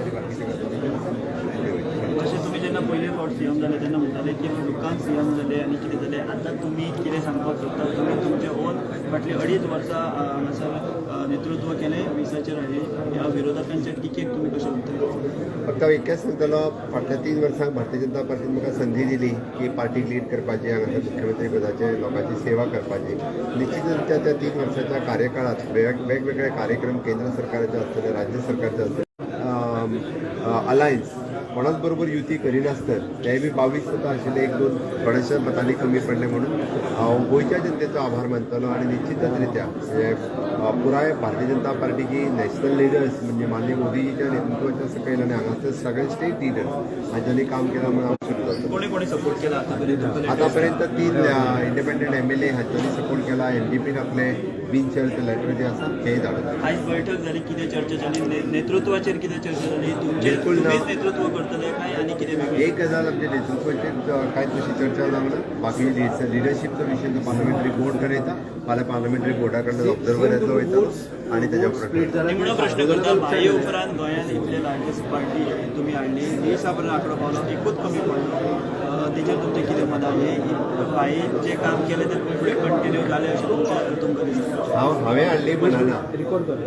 आनी बाकीच्यो गजाली ज्यो आसा ते वयतले. जशें तुमी जेन्ना पयले फावट सीएम जाले तेन्ना म्हणटाले की दुकान सीएम जाले आनी कितें जालें. आतां तुमी कितें सांगपाक सोदता? तुमी तुमचे ओन फाटली 2.5 वर्सां हांगासर नेतृत्व केलें, 20चेर हाडलें. ह्या विरोधकांच्या टिकेक तुमी कशें उत्तर दितले? फक्त हांव इतकेंच सांगतलो, फाटल्या 3 वर्सांक भारतीय जनता पार्टीन म्हाका संदी दिली की पार्टीक लीड करपाची, हांगासर मुख्यमंत्री पदाचेर लोकांची सेवा करपाची. निश्चितच त्या त्या 3 वर्साच्या कार्यकाळात वेगवेगळे कार्यक्रम केंद्र सरकाराचे आसतले, राज्य सरकारचे आसतले, अलायन्स कोणाच बरोबर युती करिनासतर तेय बी 22 मतां आशिल्ले, 1-2 थोड्याशा मतांनी कमी पडले म्हणून हांव गोंयच्या जनतेचो आभार मानतलो. आनी निश्चितच रित्या म्हणजे पुराय भारतीय जनता पार्टीची नॅशनल लिडर्स म्हणजे माननीय मोदीजीच्या नेतृत्वाच्या सकयल आनी हांगासर सगळे स्टेट लिडर्स हांच्यांनी काम केलां म्हणून हांव सुरू जातलो. कोणी कोणी सपोर्ट केला आतापर्यंत? आतापर्यंत 3 इंडिपेंडंट एमएलए हांच्यांनी सपोर्ट केला. एमजीपीन आपले बिनशर्त लेटर जे आसा तेय धाडून दिले. आयज बैठक जाली, कितें चर्चा जाली? नेतृत्वाचेर कितें चर्चा जाली तुमचे? बिलकुल ना. तुमीच नेतृत्व करतले काय आनी कितें वेगळें? एक गजाल, आमच्या नेतृत्वाचेर कांय तशी चर्चा जावंक ना. बाकी लिडरशीपचो विशय तो पार्लमेंटरी बोर्ड कडे येता. फाल्यां पार्लमेंटरी बोर्डा कडल्यान ऑब्जर्वर येतलो वयतलो आनी तेज्या उपरांत. निमणो प्रश्न करता. भाये उपरांत गोंयांत इतले लार्जस्ट पार्टी तुमी हाडली, 20 पर्यंत आंकडो पावलो, एकूच कमी पडलो. तेजेर तुमचें कितें मत आहा? भाई जें काम केलें तें फुडें कंटिन्यू जालें अशें तुमचें तुमकां दिसता? हांवें हाडली म्हणना,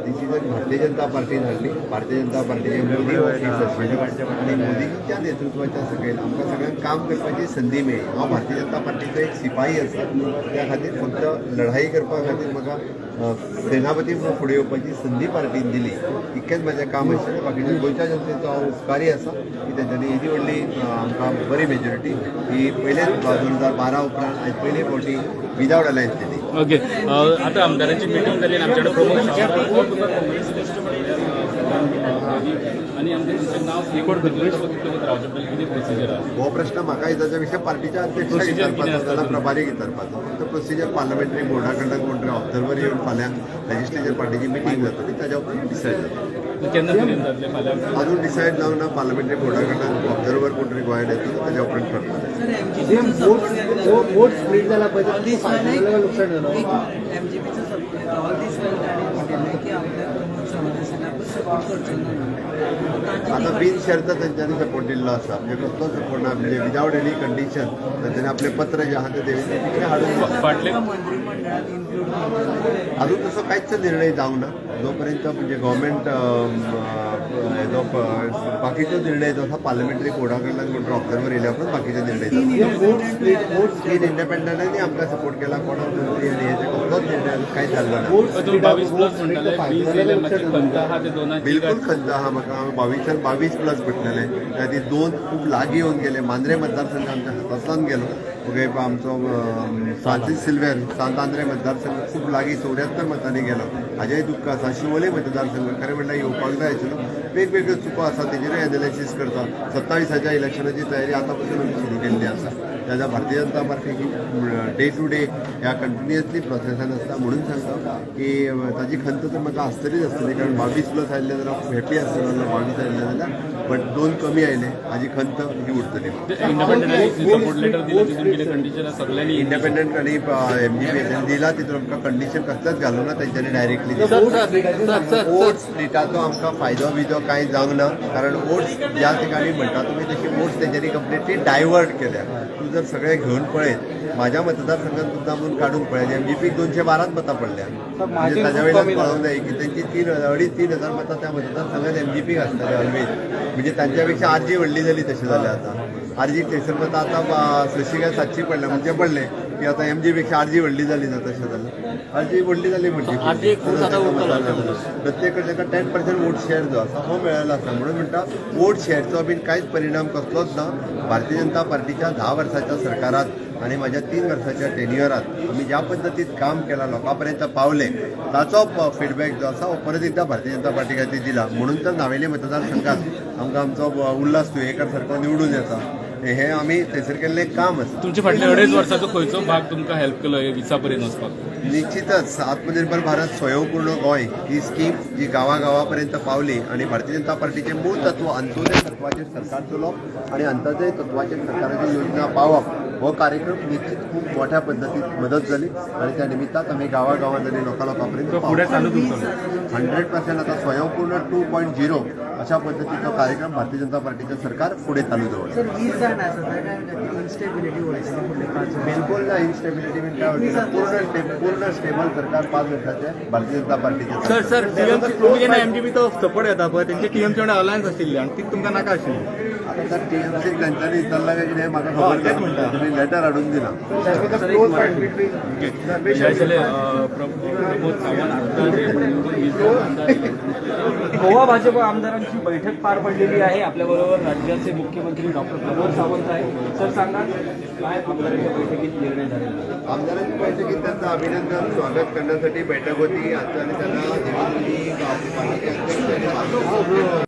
डिसिजन भारतीय जनता पार्टीन हाडली. भारतीय जनता पार्टीचे मोदी हो फीस आशिल्लो आनी मोदीजीच्या नेतृत्वाच्या सकयल आमकां सगळ्यांक काम करपाची संदी मेळ्ळी. हांव भारतीय जनता पार्टीचो एक सिपाही आसा. त्या खातीर फक्त लढाई करपा खातीर म्हाका सेनापती म्हणून फुडें येवपाची संदी पार्टीन दिली, इतकेंच म्हाजें काम आशिल्लें. बाकीच्या गोंयच्या जनतेचो हांव उपकारी आसा की तेंच्यांनी येदी व्हडली आमकां बरी मेजॉरिटी ही पयलेच 2012 उपरांत आयज पयले फावटी विदावट अलायन्स दिली. ओके, आता आमदारांची मिटिंग जाली आनी आमच्याकडे प्रमोद सावंत हो तुका काँग्रेस आनी आमकां तुमचें नाव रिकॉर्ड करतले, कितले रावचें पडटलें, कितें प्रोसिजर आसा? हो प्रश्न म्हाका ताच्या पेक्षा पार्टीच्या अध्यक्षाक Procedure कितें विचारपाचो आसता? जाल्यार प्रभारीक विचारपाचो. फक्त प्रोसिजर पार्लमेंटरी बोर्डा कडल्यान कोण तरी ऑब्जर्वर येवन फाल्यां लेजिस्लेचर पार्टीची मिटींग जातली, ताच्या उपरांत डिसायड जातलें. केन्ना पर्यंत जातलें? फाल्यां? अजून डिसायड जावंक ना. पार्लमेंटरी बोर्डा कडल्यान ऑब्जर्वर कोण तरी गोंयांत येतलो, ताच्या उपरांत ठरतलें. वोट स्प्लिट झाला पळय, तो फायदो जालो काय लुकसाण जालो? एमजीपीचो सपोर्ट ऑल दीस वेल तांणी म्हणिल्लें की आमदार प्रमोद सावंत आसल्यार सपोर्ट करचो ना म्हणून. तांची आतां बिन शर्त तेंच्यांनी सपोर्ट दिल्लो आसा, म्हणजे कसलोच सपोर्ट ना, म्हणजे विदावट एनी कंडिशन तेंच्यांनी आपलें पत्र जें आहा तें देवेंद्र हाडून दिलां. फाटले मंत्रिमंडळात इन्क्लूड करतले? अजून तसो कांयच निर्णय जावंक ना. जोपर्यंत म्हणजे गव्हर्मेंट हेजो बाकीचो निर्णय जो आसा पार्लमेंटरी बोर्डा कडल्यान कोण ऑब्जर्वर येयल्या उपरांत बाकीचे निर्णय जाता. वोट स्प्लिट वोट 3 इंडिपेंडंटांनी आमकां सपोर्ट केला. कोणाक मंत्री आनी हेजे कसलोच निर्णय अजून कांयच जाल्लो ना. तुम्ही 22 प्लस म्हणटाले, 20 येयले, मातशी खंत आहा ते दोनाची? बिलकुल खंत आहा म्हाका. हांवें 22च्यान 22 प्लस म्हटलेले, त्या खातीर 2 खूब लागीं येवन गेले. मांद्रे मतदारसंघ आमच्या हातांतल्यान गेलो. ओके, आमचो फ्रांसीस सिल्वेर सांत आंद्रे मतदारसंघ खूब लागीं 74 मतांनी गेलो, हाजेंय दुख्ख आसा. शिवोले मतदारसंघ खरें म्हणल्यार येवपाक जाय आशिल्लो. वेगवेगळ्यो चुको आसा, तेजेरूय एनालिसीस करता. 27आच्या इलेक्शनाची तयारी आतां पासून आमी सुरू केल्ली आसा. तेन्ना भारतीय जनता पार्टी ही डे टू डे ह्या कंटिन्युअसली प्रोसेसान आसता म्हणून सांगता की ताजी खंत तर म्हाका आसतलीच आसतली, कारण 22 प्लस आयिल्ले जाल्यार हांव हॅपी आसतलो 22 आयिल्ले जाल्यार, बट 2 कमी आयले, हाजी खंत ही उरतली. इंडिपेंडंटांनी सपोर्ट लेटर दिला, तितून कितें कंडिशन आसा सगळ्यांनी? इंडिपेंडंट आनी एमजीपी दिला, तितून आमकां कंडिशन कसलेंच घालूंक ना तेंच्यांनी डायरेक्टली. वोट स्प्लिटाचो आमकां फायदो बियदो कांय जावंक ना, कारण वोट्स ज्या ठिकाणी म्हणटा तुमी तशी वोट्स तेंच्यांनी कंप्लिटली डायवर्ट केल्या. तूं जर सगळें घेवन पळयत, म्हाज्या मतदारसंघात मुद्दाम म्हणून काडून पळयत, एमजीपीक 212च मतां पडल्या. म्हणजे ताज्या वयल्यान कळोंक जाय की तेंची 3 हजार, 2.5-3 हजार मतां त्या मतदारसंघात एमजीपीक आसतले ऑलवेज. म्हणजे तांच्या पेक्षा आरजी व्हडली जाली तशें जालें. आतां आरजी थंयसर मतां आतां 600 काय 700 पडल्या, म्हणजे पडले की आतां एमजी पेक्षा आरजी व्हडली जाली ना, तशें जालें. आरजी व्हडली जाली म्हणजे प्रत्येक कडे ताका 10% वोट शेअर जो आसा हो मेळ्ळेलो आसा. म्हणून म्हणटा, वोट शेअरचो बीन कांयच परिणाम कसलोच ना. भारतीय जनता पार्टीच्या 10 वर्साच्या सरकारात आनी म्हाज्या 3 वर्साच्या टेन्युअरात आमी ज्या पद्दतीन काम केलां, लोकां पर्यंत पावले, ताचो फिडबॅक जो आसा हो परत एकदां भारतीय जनता पार्टी खातीर दिला. म्हणून तर नावेली मतदारसंघात आमकां आमचो उल्हास तुयेकर सारको निवडून येता, हें आमी थंयसर केल्लें काम आसा. तुमचे फाटले 2.5 वर्साचो खंयचो भाग तुमकां हेल्प केलो हे 20 पर्यंत वचपाक? निश्चितच आत्मनिर्भर भारत स्वयंपूर्ण गोंय ही स्कीम जी गांवागांवापर्यंत पावली आनी भारतीय जनता पार्टीचें मूळ तत्व अंत्योदय तत्वाचेर सरकार चलोवप आनी अंत्योदय तत्वाचेर सरकाराची योजना पावप, हो कार्यक्रम निश्चित खूब मोठ्या पद्दतीत मदत जाली आनी त्या निमित्तान आमी गांवागांवांत आनी लोकां लोकां पर्यंत तो फुडें चालूच उरतलो? 100%. आतां स्वयंपूर्ण 2.0 अशें अशा पद्दतीचो कार्यक्रम भारतीय जनता पार्टीचें सरकार फुडें चालू दवरता. सर, 20 जाण आसा काय इन्स्टेबिलिटी वयतली फुडले 5 वर्सां? बिलकुल ना. इन्स्टेबिलिटी बीन काय वचना. पूर्ण स्टेबल सरकार 5 वर्साचें Bharatiya Janata पार्टीचें. Sir, sir, TMC, तुमी जेन्ना एमजीपीचो सपोर्ट येता पळय, तेंचे टीएमसी वांगडा अलायन्स आशिल्ली आनी ती तुमकां नाका आशिल्ली. आता तर टीएमसी तेंच्यांनी विचारला काय कितें म्हाका खबर तेच ना. म्हणटा. तुम्ही लेटर हाडून दिला. प्रमोद सावंत आता जे निवडून 20 जण आमदार गोवा भाजप आमदारांची बैठक पार पडलेली आहे. आपल्याबरोबर राज्याचे मुख्यमंत्री डॉक्टर प्रमोद सावंत आहेत. सर, सांगा, काय आमदारांच्या बैठकीत निर्णय झालेला आहे? आमदारांची बैठकीत त्यांचं अभिनंदन स्वागत करण्यासाठी बैठक होती. आता आणि त्यांना देवेंद्रजी, आपले पार्टीचे अध्यक्ष आणि